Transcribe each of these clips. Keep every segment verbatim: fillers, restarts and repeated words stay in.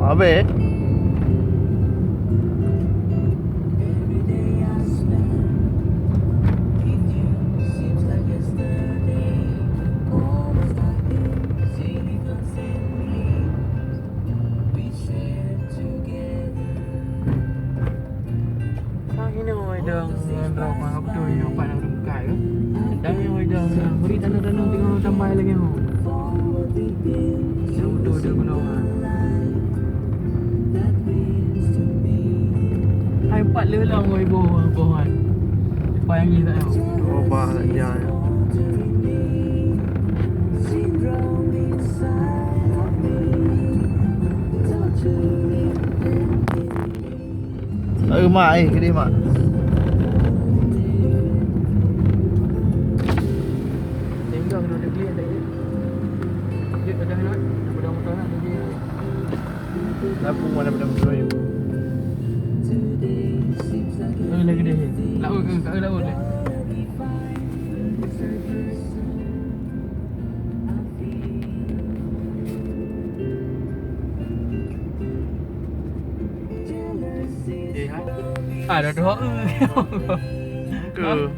Habis? Sang inoe dong, ngon droe, beutôi nyoe pat na ureueng bukai tu. Dan nyoe dong, beri tanda-tanda tengok tambai lagi nyoe. Nyoe beutôi dia guna orang. Hai empat le long woi boh, boh kan. Lepas yang ni tak tahu. Oh, bah, ya, ya. Eh, mak, eh, kedai mak. Tinggal kena dibeli tadi. Dia kadang nak, daripada motor nak, dia labu mana pada motor you. Eh, lagi deh. Laut ke? Kat laut deh. Eh, hai. Ah, dah dua. Ke?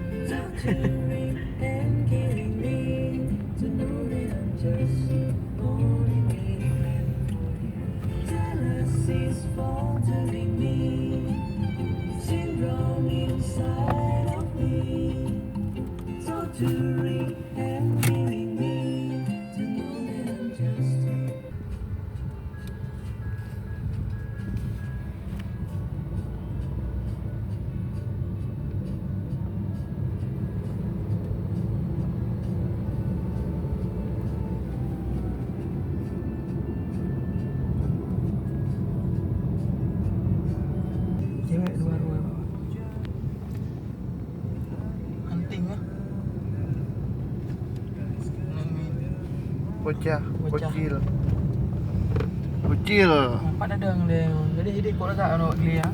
Cewek dua-dua. Anting lah. Bocah, bocah. Bocil. Bocil. Nampak dadang dia. Jadi hidup kok lagak anak dia.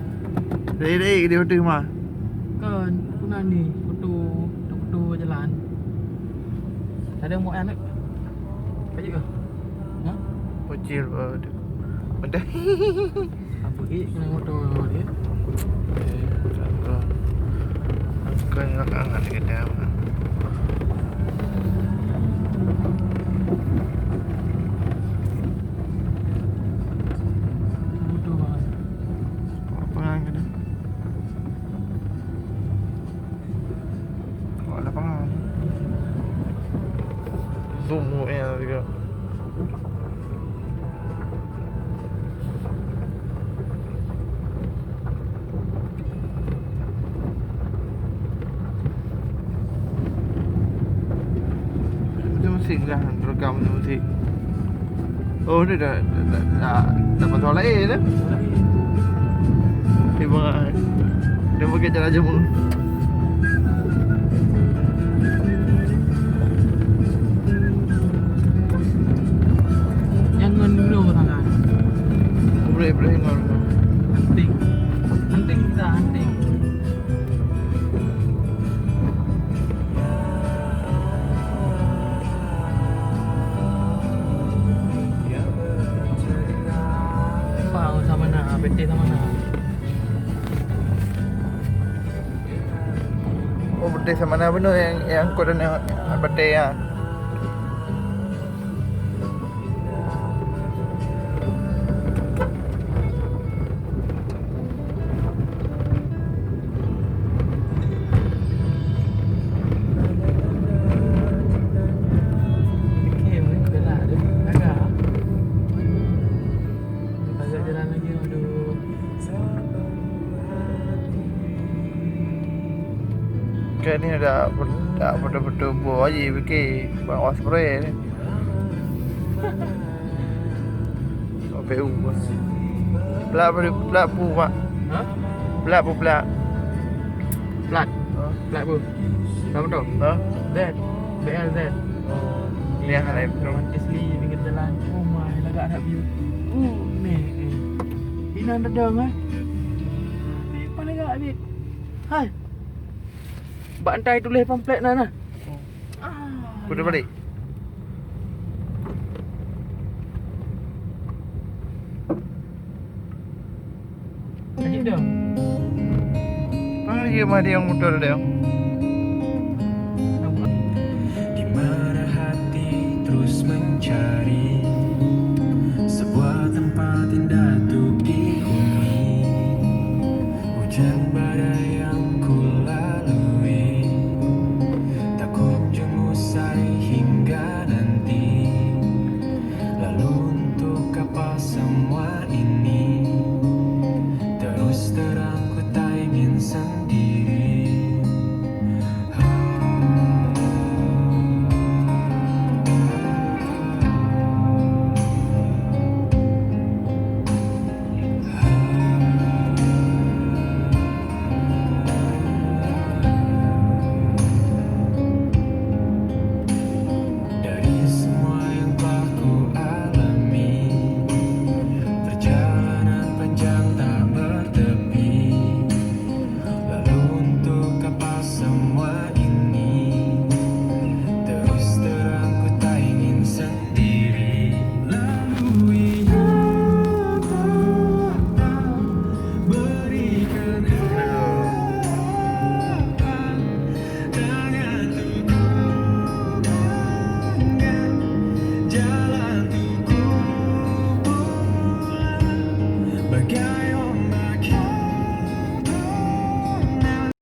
Dari, dari dia betul mah. Kan, aku nani foto, foto jalan. Ada mau anak. Kayu ke? Ha? Bocil, bocil. Benda. Apa eh kena motor dia? Bukan nak angat dia kata apa. Motor bang. Apa yang kena? Awak lapangan. Zoom tu eh juga. Itu musik dah, rekam tu musik. Oh, dia dah, dah, dah, dah, dah pasal lain dah. Dia pakai, dia pakai cara jemur. Jangan dulu sangat. Boleh, boleh, enggak, enggak. Hunting. Hunting kita, hunting. Apa sama na, B T sama na. Oh, B T sama na benar yang, yang kot dan yang B T ya. Kan ni dah, dah betul-betul buah aja fikir bang was spray ni. P U. Plat apa dia? Plat pu, Mak? Ha? Plat pu, plat? Plat. Ha? Plat pu. Plat motor? Ha? Z. B L Z. Oh. Ni yang lain. Romantis ni pinggir jalan. Oh my, lagak anak view. Oh, ni. Inan dadang, eh. Ni paling gak, Bit. Hai. Bak antai tuléh pamflet na, na. Oh. Ah. Putar balik. Mah dia motor dia.